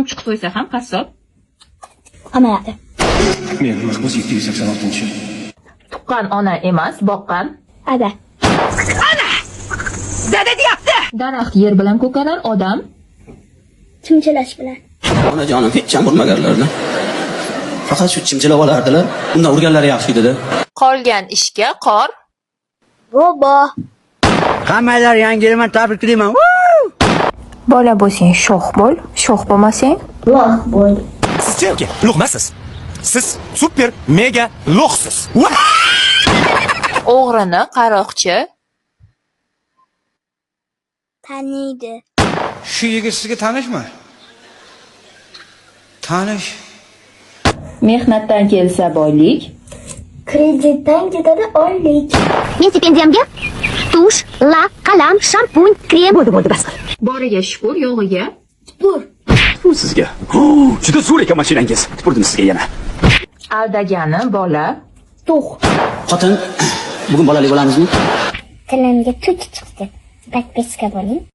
Chumchuq so'ysa ham qassob qamaladi. Men mahbus 786. Tuqqan ona emas, boqqan Ada. Daraxt yer bilan ko'karar, odam Chimchilash bilan. Onajonim hech ham urmaganlarni. Faqat shu chimchilab olardilar. Undan urganlari yaxshi edi-da. Qolgan ishga qor Bobo. Hammanglar yangi yil bilan tabriklayman. Bola bo'lsang sho'x bo'l, sho'x bo'lmasang Lox bo'l. Sizchi aka, lo'qmasiz. Siz super mega lo'qsiz. O'g'rini qaroqchi Taniydi. Shu yigit sizga tanishmi? Tanish. Mehnatdan kelsa boylik, Kreditdan ketadi oylik. Men stipendiyamga tush, lak, qalam, shampun, krem. Bo'ldi, bo'ldi, bas qil. Boriga shukur, yo'g'iga Tupur. Bu sizga. Juda zo'r ekan mashinangiz. Tupurdim sizga yana. Aldagani bola Tug'. Xotin, bugun bolali bo'lamizmi? Tilimga tut chiqdi. Подписка bo'ling.